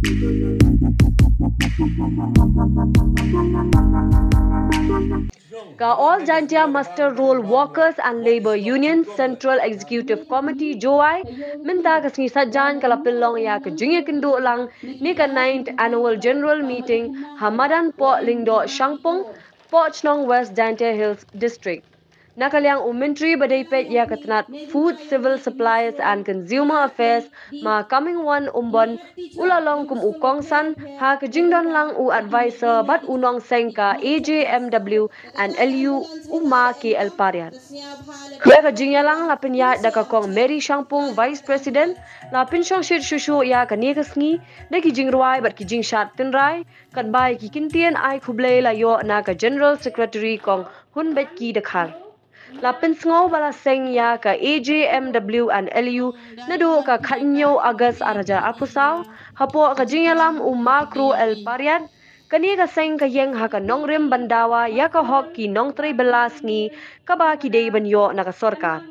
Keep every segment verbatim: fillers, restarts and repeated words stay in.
Ka All Jaintia Muster Roll Workers and Labour Union Central Executive Committee, Jowai, mynta ka sngi Saitjaiñ ka la pynlong ïa ka jingïakynduh lang ne ka ninth Annual General Meeting ha madan Pok Lyngdoh Shangpung, Pok Chnong, West Jaintia Hills District. Na ka liang u Myntri ba dei peit ïa ka tnat Food, Civil Supplies and Consumer Affairs, Ma Comingone Ymbon, u la long kum u kongsan ha ka jingdon lang u advisor bad u nongseng ka A J M W and L U, u Ma K L Pariat. Ïa ka jingïalang la pynïaid da ka Kong Mary Shangpung, Vice President. La pynshongshit shuh shuh ïa kane ka sngi da ki jingrwai bad ki jingshad tynrai, katba ïa ki kyntien ai khublei la ïoh na ka General Secretary Kong Hunbeit K Dkhar. La pynsngew ba la seng ïa ka A J M W and L U naduh ka khathynñiew August arhajar arphew saw, hapoh ka jingïalam u Ma Kro L Pariat. Kane ka seng ka ïeng ha ka nongrim ban dawa ïa ka hok ki nongtrei bylla sngi kaba ki dei ban ïoh na ka sorkar.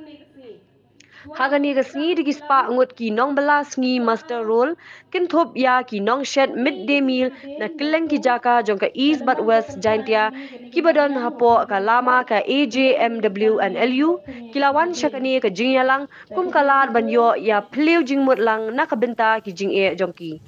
Ha kane ka sngi da ki spah ngut ki nongbylla sngi muster roll, kynthup ïa ki nongshet midday meal na kylleng ki jaka jong ka East bad West Jaintia, kiba don hapoh ka lama ka A J M W and L U, ki la wan sha kane ka jingïalang kum ka lad ban ïoh ïa phylliew jingmut lang na ka bynta ki jingeh jong ki.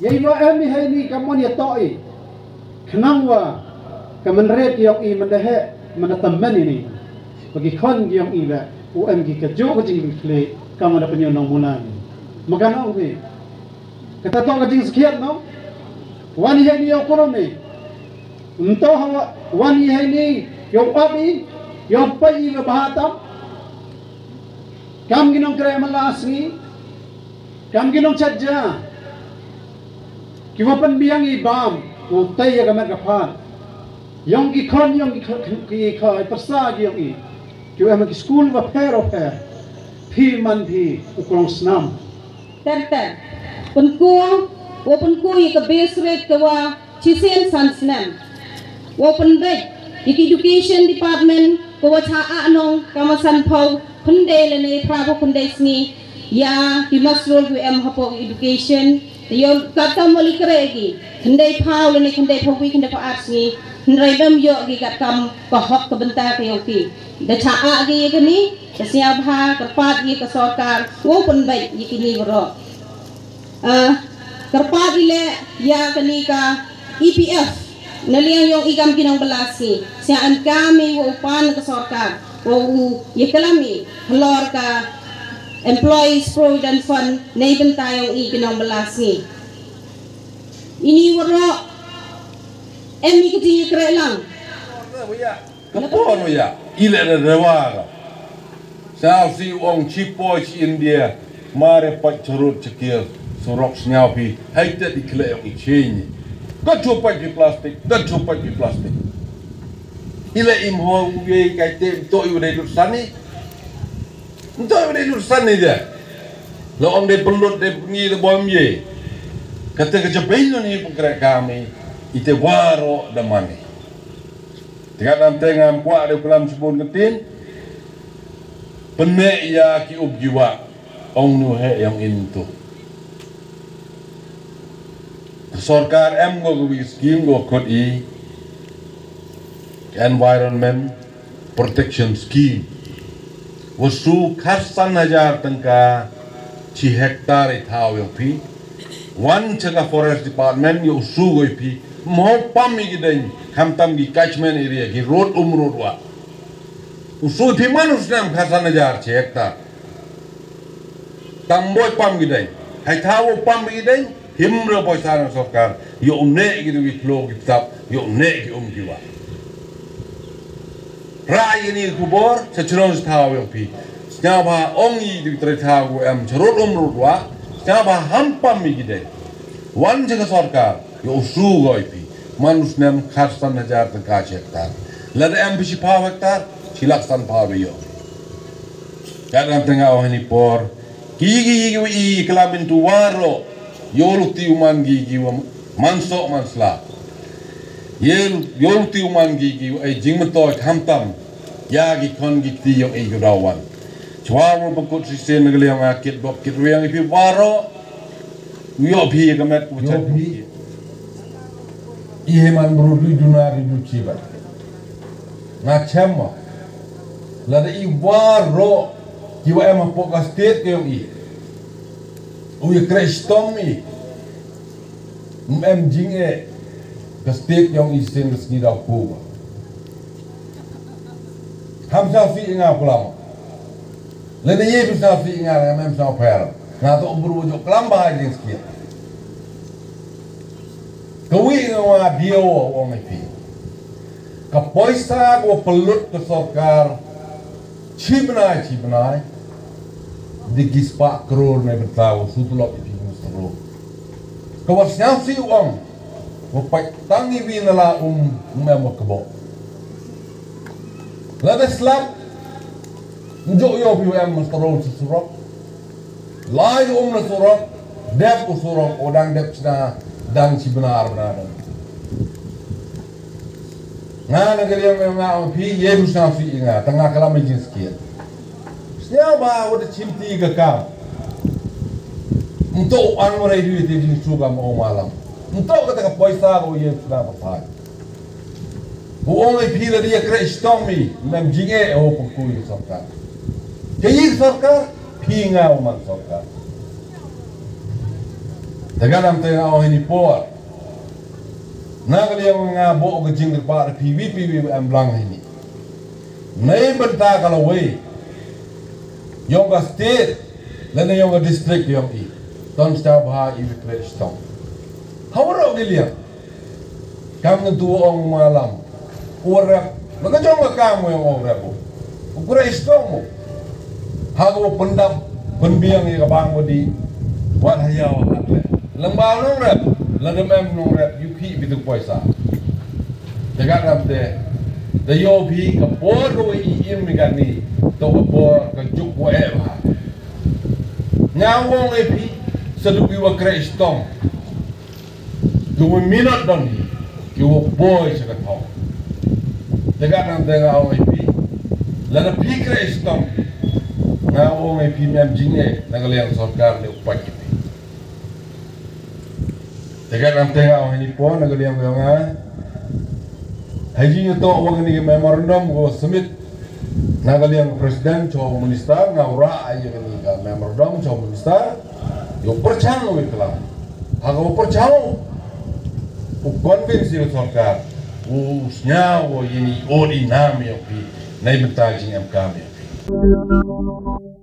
Ïa i ba em i ha ini ka mon ïa to i. Khnang wa ka mynried ïong i mynda heh mynda tymmen ini. Ba ki khon ki ïong i ba u em ki kajuh ka jingkitkhlieh ka mynda pynïoh nongmuna ni. Ma ka nong phi. Kata to ka jingsakhiat no. Wan i ha ini ïong kurum i. Nto hawa wan i ha ini ïong ap i ïong pai i ba bha tam. Kam ki nongkreh man la sngi. Kam ki nongchat ja. Ki wa pynbiang i bam u tei ïa ka met ka phad. Ïong ki khon ïong ki kha ki kha pyrsa ki ïong i. Ki wa em ki skul wa pher wa pher. Phi man phi u krong snam. Ter ter. Pynku wa pynku ïa ka base rate ka wa shisien san snem. Wa pynbeit ïa ka education department ka wa cha a nong ka ma san phaw khyndai lane phra phaw khyndai sngi ïa ki muster roll ki em hapoh education. Ïa ka tam wa li kre ki khyndai phaw lane khyndai phaw wi khyndai phaw ar sngi. Hynrei bym ïoh ki kat kam ka hok ka bynta ka ïong ki. Da cha a ki ïa kani ka sngewbha kyrpad ïa ka sorkar wa pynbeit ïa kini waroh. Ah, kyrpad i leh ïa kani ka E P F na liang ïong i kam ki nongbylla sngi. Sngewbha em kam i wa u pan ka sorkar wa u ïa klam i halor ka Employees Provident Fund nei bynta ïong i ki nongbylla sngi. Ini waroh em i ka jingïakhreh lang. Ka por ïa i leh da rewa ka. Sa si ong chi poi chi India mare pat charut chakir surok sñiaw phi hai te di kle ong i chini. Ka chu pat phi plastik, ka chu pat phi plastik. I leh im ho u ye kai te to i u dei lut sani. Nto i u dei lut sani de. Lo ong dei pelut dei ngi de bom ye. Kata ka jabei lo ni pengkre kami ite waro da mani. Tengah nam tengah kwah de kelam sebun ketin. Pene ya ki up jiwa ong nu he yang intu. Sorkar em go wi skim go kot i Environment Protection Scheme. Wa su khatsan hajar tengka chi hektar i thaw yang pi. Wan chaka Forest Department ya u su go i pi. Mo pam i gideng khamtam gi catchment area gi road um road wa. U su i pi man u snam khatsan hajar chi hektar. Tam boi pam gideng. Hai thaw pam gideng. Im re poisa na sorkar, ïoh ne ki dei ki plo ki tap, ïoh ne ki um ki wa. Rai ini kubor, sa chno sa thaw ïoh phi. Sñiaw bha ong i dei trai thaw em, charot um rut wa, sñiaw bha ham pam i ki dei. Wan cha ka sorkar, ïoh u su goi phi. Man u snem khat san hajar tang ka hektar. Lada em phi shi phaw hektar, shi lak san phaw ïoh. Ka dang tang ong ini por, Ki, ki, ki, ki, i klam in tu waro. Ïoh luti u man ki, ki wa man so man sla. Ïoh, ïoh luti u man ki, ki wa ai jing man to kham tam. Ïa ki khon ki kti ïoh i ku daw wan. Chwa wa bakut si sen na ka liang a kit bok kit riang i phi waro. Ïoh phi ka met ku chat phi. I he man bru du duna ri du chiba. Nga chem ma. Lada i waro ki wa em hapoh ka state ka ïoh i. U ïa kreh shitom i. Em em jing e. Ka state ïoh i sen ka sngi da ku ba. Ham sa fi nga pulam. Lada ye bi sa fi nga nga em sa pher. Nga to bru jo klam ba jing skia. Ka wi nga wa dio wa ong i phi. Ka poisa ko pelut ka sorkar. Chi bnai, chi bnai. Di ki spah kror ne bynta u su tulop i phi mustro. Ka wa sñiaw si u ong. Wa pait tang i wi na la um, um em wa kebo. Lada slap. Njuk ïoh phi wa em mustro si surok. Lai um na surok. Dep u surok, u dang dep chna, dang chi bnar bnar dang. Nga na ka liang nga ong phi, ye du sñiaw si nga, tang nga klam i jing skia. Sñiaw ba, wa da chim ti ka kam. Nto u an wa rai du ti jing su kam o malam. Nto ka ta ka poisa ko ye sna pa pai. U ong i phi lada ïa kreh shitom i, mem jing e o pengkui sorkar. Ka i sorkar, phi nga u man sorkar. Te ka dang te nga ong ini por. Na ka liang nga bo ka jingkyrpad phi wi phi wi em lang ini. Nei bynta ka lawei. Ïong ka state, lane ïong ka district ïong i. Ton sta bha i wi kreh shitom. Hawro ka liang. Kam ngan tu ong malam. U rep. Maka jong ka kam ong rep. U kreh shitom. Ha ko pyndap pynbiang ïa ka bang bodi. Wat ha ïa wa hat le. Lem ba nong rep. Lem em nong rep. Yu phi bitu poisa. Te ka dam te. Te yo phi ka por ko i im ni ka ni. To ka por ka juk wa e ba. Nga wong e phi. Sa du phi wa kreh shitom. Ki wa minot don hi, ki wa boi sa ka thong. Te ka dang te nga ong i phi. Lada phi kreh shitom. Nga ong i phi mem jing e, na ka liang sorkar ne u pat ki phi. Te ka dang te nga ong i phi na ka liang nga. Hai jing to wa ni memorandum ko submit. Na ka liang president cho minister, nga ura ai ni ka memorandum cho minister. Yo perchang wi klam. Ha ko perchang. U convince ïa sorkar. U sñiaw u yini odi nam ïa phi. Nei bynta jing em kam ïa phi.